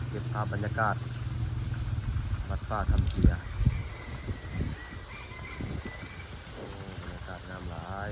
ເກັບພາບບັນຍາກາດວັດປ່າທຳເຈຍ. ໂອ້ ບັນຍາກາດງາມຫຼາຍ.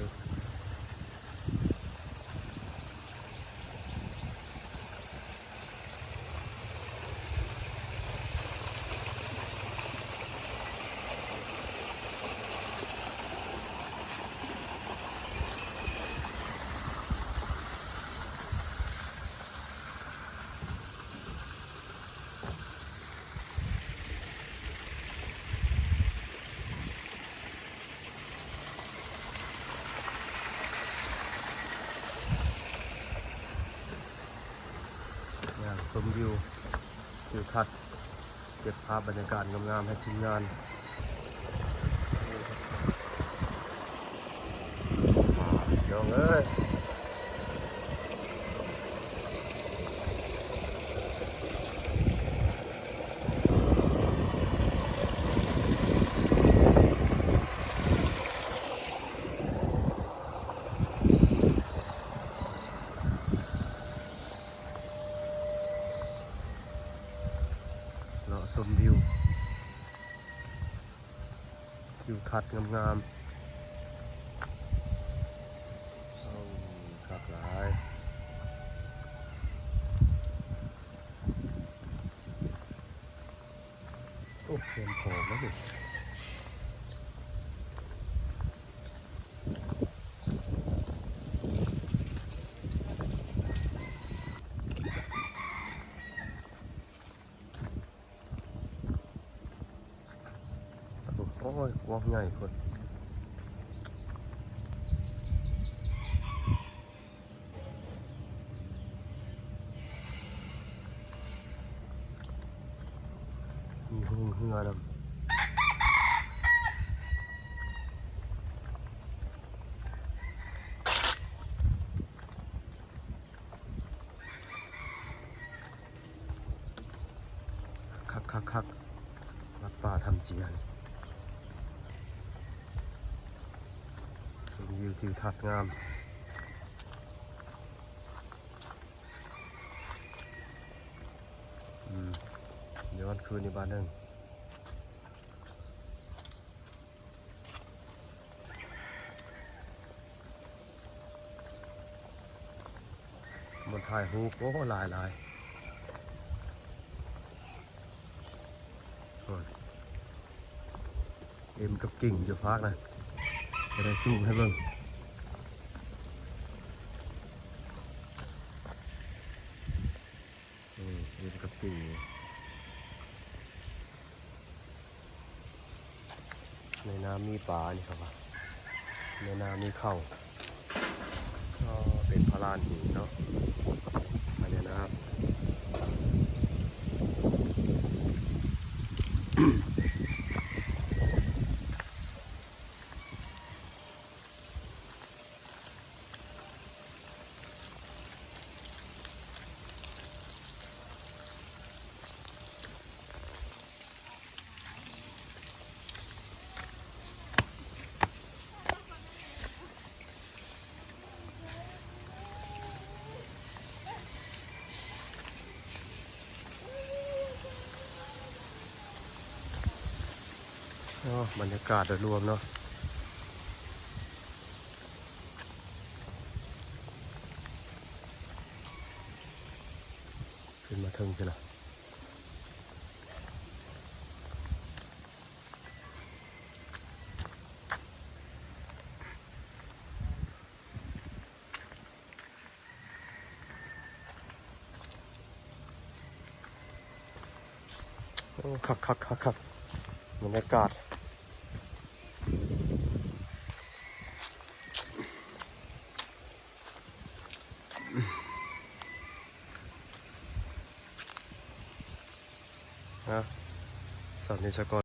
ຍ່າງຊົມວິວທິວທັດ ເກັບພາບບັນຍາກາດງາມໆໃຫ້ທີມງານ. ພີ່ນ້ອງເອີຍ ເລາະຊົມວິວ ທິວທັດງາມໆ. ໂອ້ ຄັກຫຼາຍ. ໂອ້ ແຄມຂອງນະນີ້. ໂອ້ຍ ກວ້າງໃຫຍ່ພຸ້ນ. ມີໂຮງເຮືອນຳ. ຄັກໆໆ ວັດປ່າທຳເຈຍ ຊົມວິວທິວທັດງາມ. ອືມ ດຽວວັນຄືນຢູ່ບ້ານເຮົາ ບ່ອນຖ່າຍຮູບ ໂອ້ ຫຼາຍໆ. ໂອ້ຍ ເອັມກັບກິ່ງຢູ່ພາກນະ ຈະໄດ້ຊູມໃຫ້ເບິ່ງ. ອືມ ເອັມກັບກິ່ງ. ໃນນາມີປາ ນີ້ເຂົາວ່າ ໃນນາມີເຂົ້າ. ອໍ ເປັນພະລານຫີນເນາະ ພະຍານາກ. ອໍ ບັນຍາກາດໂດຍລວມເນາະ ຂຶ້ນມາເທິງພຸ້ນລະ. ໂອ້ ຄັກໆໆໆ ບັນຍາກາດ. ເອົາ ສ່ຳນີ້ສາກ່ອນ.